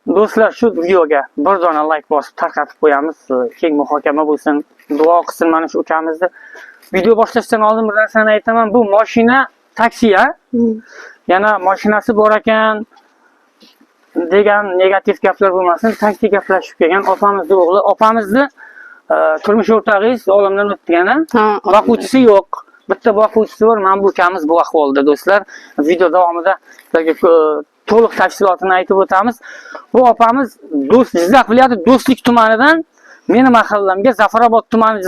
Do'stlar, shu videoga bir dona layk bosib tarqatib qo'yamiz. Keng muhokama bo'lsin, duo qilsin mana shu ukamizni. Video boshlashdan oldin bir narsani aytaman. Bu mashina taksi, a? Yana mashinasi bor ekan degan negativ gaplar bo'lmasin. Taksi gaplashib kelgan opamizni o'g'li, opamizni turmush o'rtog'ingiz olamdan o'tgan, a? Ha. Boquvchisi yo'q. Bitta boquvchisi bor, mana bu ukamiz bu ahvolda, do'stlar. Video davomida sizlarga to'liq tafsilotini aytib o'tamiz. Bu opamiz do'st Jizzax viloyati Do'stlik tumanidan meni mahallamga, Zafarobod tumani,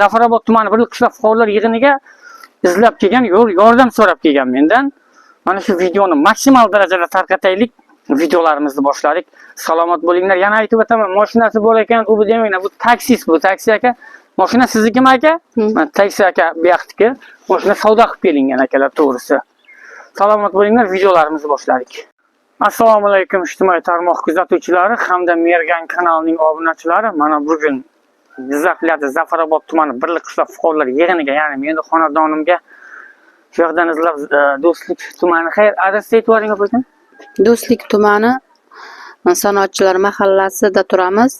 Zafarobod tumani Birlik qishloq fuqarolar yig'iniga izlab kelgan, yordam so'rab kelgan mendan. Mana shu videoni maksimal darajada tarqataylik. Videolarimizni boshladik. Salomat bo'linglar. Yana aytib o'taman, mashinasi bor ekan, u bu demanglar. Bu taksist, bu taksi aka. Mashina siznikimi, aka? Hmm. Mana taksi aka bu yoqniki. Mashina savdo qilib kelingan akalar, to'g'risi. Salomat bo'linglar, videolarimizni boshladik. Assalomu alaykum, ijtimoiy tarmoq kuzatuvchilari hamda Mergan kanalining obunachilari. Mana bugun Jizzax viloyati Zafarobod tumani Birlik qishloq fuqarolar yig'iniga, ya'ni meni xonadonimga shu yoqdan izlab, Do'stlik tumani, xayr, adresni aytib yuboring, opajon. Do'stlik tumani Sanoatchilar mahallasida turamiz.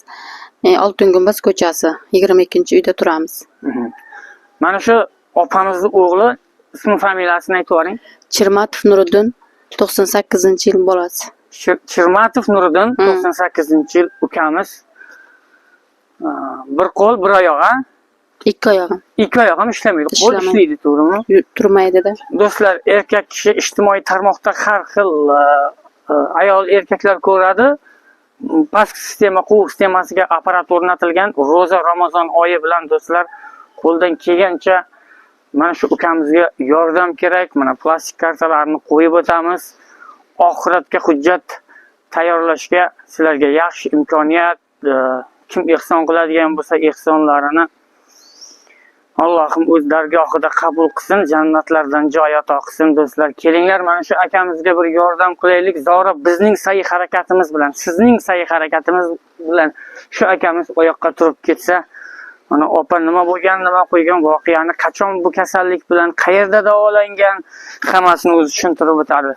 Oltin gumbaz ko'chasi, 22-uyda turamiz. Mana shu opamizni o'g'li, ismi familiyasini aytib yuboring. Chirmatov Nuriddin, 98-yil bolasi. Chirmatov Nuriddin, 98-yil ukamiz. Bir qo'l, bir oyoq, a? Ikki oyog'im. Ikki oyoq ham ishlamaydi. Qo'l Ishlamaydi. ishlaydi, to'g'rimi? Turmaydida. Do'stlar, erkak kishi ijtimoiy tarmoqda har xil ayol, erkaklar ko'radi. Pastki sistema, quvuq sistemasiga apparat o'rnatilgan. Ro'za, Ramazon oyi bilan, do'stlar, qo'ldan kelgancha mana shu ukamizga yordam kerak. Mana plastik kartalarni qo'yib o'tamiz. Oxiratga hujjat tayyorlashga sizlarga yaxshi imkoniyat. Kim ehson qiladigan bo'lsa, ehsonlarini Allohim o'z dargohida qabul qilsin, jannatlardan joy ato qilsin, do'stlar. Kelinglar, mana shu akamizga bir yordam qilaylik. Zora bizning sa'y harakatimiz bilan, sizning sa'y harakatimiz bilan shu akamiz oyoqqa turib ketsa, mana opa nima bo'lgan, nima qo'ygan voqeani, qachon bu kasallik bilan, qayerda davolangan, hammasini o'zi tushuntirib o'tadi.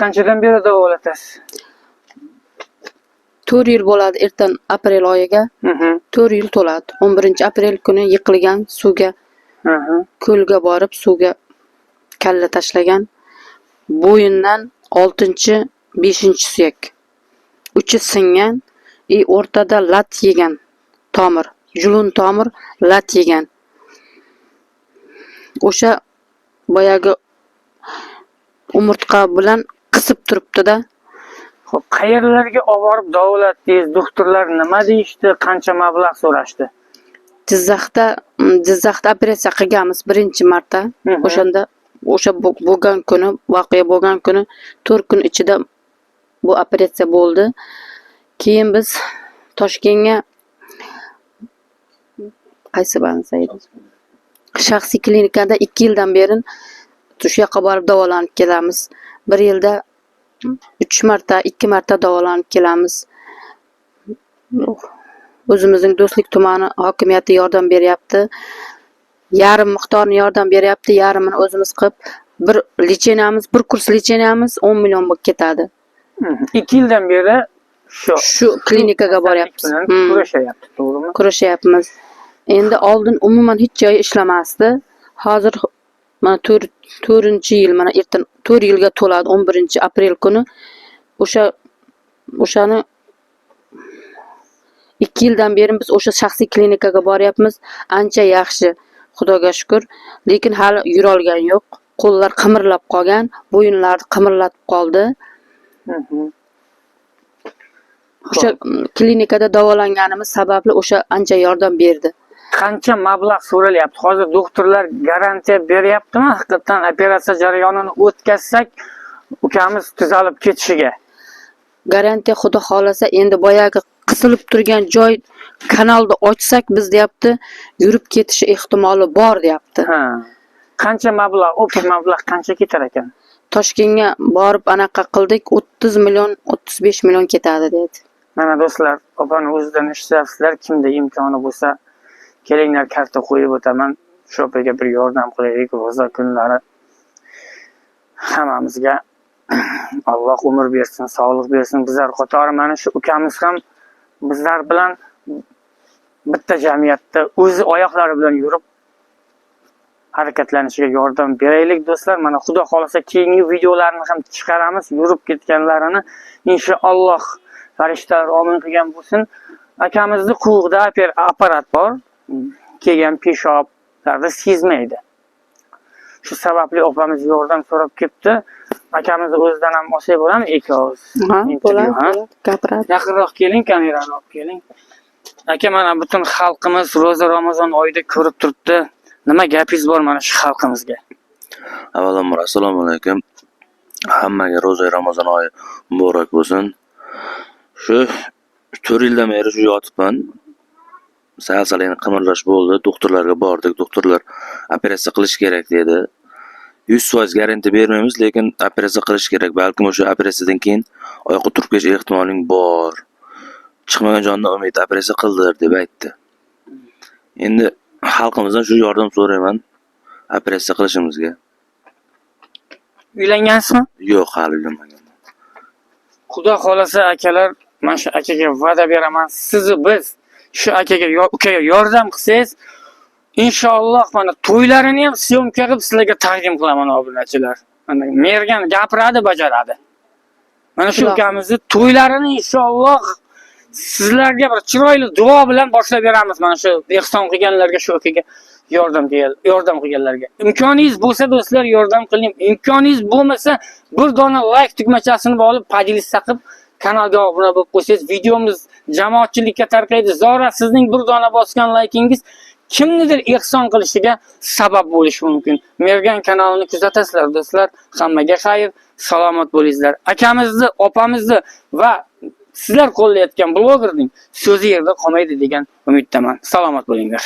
Qanchadan beri davolatasiz? 4 yil bo'ladi ertan aprel oyiga. 4 yil to'ladi. 11 aprel kuni yiqilgan suvga, ko'lga borib suvga kalla tashlagan. Bo'yindan oltinchi, beshinchi suyak. Uchi singan, и o'rtada lat yegan tomir, julun tomir lat yegan. O'sha boyagi umurtqa bilan qisib turibdi-da. Xo'p, qayerlarga olib borib davolatdingiz? Doktorlar nima deyishdi? Qancha mablag' so'rashdi? Jizzaxda operatsiya qilganmiz birinchi marta. O'shanda, o'sha bo'lgan kuni, voqea bo'lgan kuni 4 kun ichida bu operatsiya bo'ldi. Keyin biz Toshkentga, qaysi больница edi? Shaxsiy klinikada 2 yildan beri shu yoqqa borib davolanib kelamiz. Bir yilda uch marta, ikki marta davolanib kelamiz. O'zimizning Do'stlik tumani hokimiyati yordam beryapti. Yarim miqdorini yordam beryapti, yarmini o'zimiz qilib, bir лечения miz, bir kurs лечения miz 10 million bo'lib ketadi. 2 yildan beri shu Shu klinikaga boryapmiz. bilan kurashyapti, to'g'rimi? Kurashyapmiz. Endi oldin umuman hech joyi ishlamasdi. Hozir mana to'rtinchi yil, mana ertan 4 yilga to'ladi 11 aprel kuni. O'shani 2 yildan beri biz o'sha shaxsiy klinikaga boryapmiz. Ancha yaxshi, Xudoga shukur. Lekin hali yurolgan yo'q. Qo'llar qimirlab qolgan, bo'yinlar qimirlatib qoldi. O'sha klinikada davolanganimiz sababli o'sha ancha yordam berdi. Qancha mablag' so'ralyapti? Hozir doktorlar garantiya beryaptimi? Haqiqatdan operatsiya jarayonini o'tkazsak, ukamiz tuzalib ketishiga. Garantiya, Xudo xohlasa, endi boyagi qisilib turgan joy kanalni ochsak biz, deyapti, yurib ketishi ehtimoli bor, deyapti. Ha. Qancha mablag', общий mablag' qancha ketar ekan? Toshkentga borib anaqa qildik, 30 million, 35 million ketadi, dedi. Mana do'stlar, opani o'zidan eshityapsizlar, kimda imkoni bo'lsa, kelinglar, karta qo'yib o'taman. Shu opaga bir yordam qilaylik ro'za kunlari hammamizga. Alloh umr bersin, sog'lik bersin. Bizlar qatori mana shu ukamiz ham bizlar bilan bitta jamiyatda o'zi oyoqlari bilan yurib harakatlanishiga yordam beraylik, do'stlar. Mana, Xudo xohlasa, keyingi videolarni ham chiqaramiz, yurib ketganlarini. Inshaalloh, farishtalar omin qilgan bo'lsin. Akamizni quvug'ida apparat bor, kelgan peshoblarni sezmaydi. Shu sababli opamiz yordam so'rab kelibdi. Akamizni o'zidan ham olsak bo'ladimi ikki og'iz Ha, intervyu, bo'ladi, ha? bo'ladi. Gapiradi. Yaqinroq keling, kamerani olib keling. Aka, mana butun xalqimiz ro'za Ramazon oyida ko'rib turibdi. Nima gapingiz bor mana shu xalqimizga? Avvalambor, assalomu alaykum. Hammaga ro'za Ramazon oyi muborak bo'lsin. Shu 4 yildan beri shu yotibman. Sal sal endi qimirlash bo'ldi. Doktorlarga bordik. Doktorlar operatsiya qilish kerak dedi. 100% garantiya bermaymiz, lekin operatsiya qilish kerak. Balkim o'sha operatsiyadan keyin oyoqqa turib ketish ehtimoling bor. Chiqmagan jondan umid, operatsiya qildir deb aytdi. Endi xalqimizdan shu yordam so'rayman operatsiya qilishimizga. Uylangansizmi? Yo'q, hali uylanmaganman. Xudo xohlasa, akalar, mana shu akaga va'da beraman, sizni biz shu akaga ukaga yordam qilsangiz, inshaalloh, mana to'ylarini ham съёмка qilib sizlarga taqdim qilaman, obunachilar. Mana Mergan gapiradi, bajaradi. Mana shu Ilohim. ukamizni to'ylarini inshaalloh sizlarga bir chiroyli duo bilan boshlab beramiz. Mana shu ehson qilganlarga, shu ukaga yordam qilganlarga. Imkoningiz bo'lsa, do'stlar, yordam qiling. Imkoningiz bo'lmasa, bir dona layk tugmachasini olib, поделиться qilib, kanalga obuna bo'lib qo'ysangiz, videomiz jamoatchilikka tarqaydi. Zora sizning bir dona bosgan laykingiz kimnidir ehson qilishiga sabab bo'lishi mumkin. Mergan kanalini kuzatasizlar, do'stlar. Hammaga xayr, salomat bo'linglar. Akamizni, opamizni va sizlar qo'llayotgan blogerning so'zi yerda qolmaydi degan umiddaman. Salomat bo'linglar.